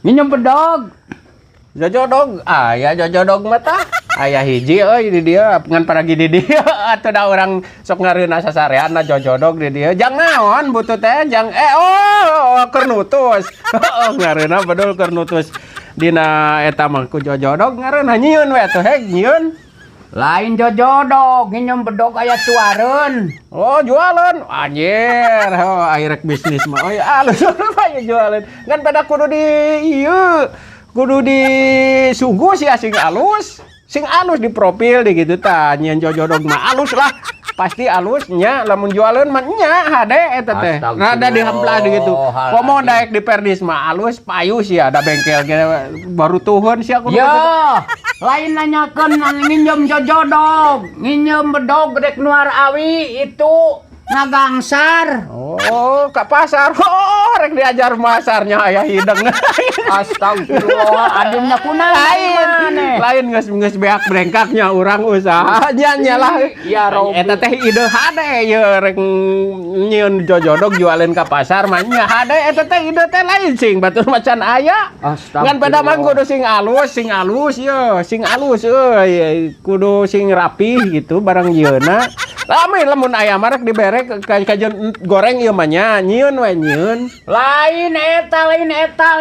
Nginjem bedog. Jojodog, aya jojodog mah tah. Aya hiji euy di dieu ngan paragi di dieu atuh da urang sok ngareunah sasarean na jojodog di dieu. Jang naon butuh teh jang oh, keur nutus. Heeh, ngareunah bedul keur nutus. Dina eta mah ku jojodog ngareunah nyieun we atuh heg nyieun. Lain jojodog, nginjem bedog aya tuareun. Oh, jualan. Anjir, oh, akhirnya bisnis mah. Oh, ya alus apa ya jualan. Ngan pada kudu di ieu. Kudu di suguh sih sing alus. Sing alus di profil di gitu tah. Nyieun jojodog mah alus lah. Pasti alus nya lamun jualan mah nya hade eta teh. Rada dihemplah di gitu. Komo daek di Perdis mah alus payu sih ada bengkel ge baru tuhun sih aku. Ya, lain nanyakeun nginjem jojodog, nginjem bedog rek nuar awi itu ngagangsar. Oh, ke pasar. Oh, rek diajar masarnya aya hideng. Astagfirullah, adimna kunaon Lain maneh? Lain geus geus beak brengkaknya urang usaha nya nya lah. Ya Robi. Eta teh ide hade ye rek nyieun jojodog jualin ka pasar mah nya hade eta teh ide teh lain sing batur macan aya. Ngan pada mah kudu sing alus ye, sing alus euy, kudu sing rapih gitu barang yeuna. Lami lamun aya mah rek dibere kajeun goreng ieu mah nya, nyieun we nyieun. Lain eta, lain eta.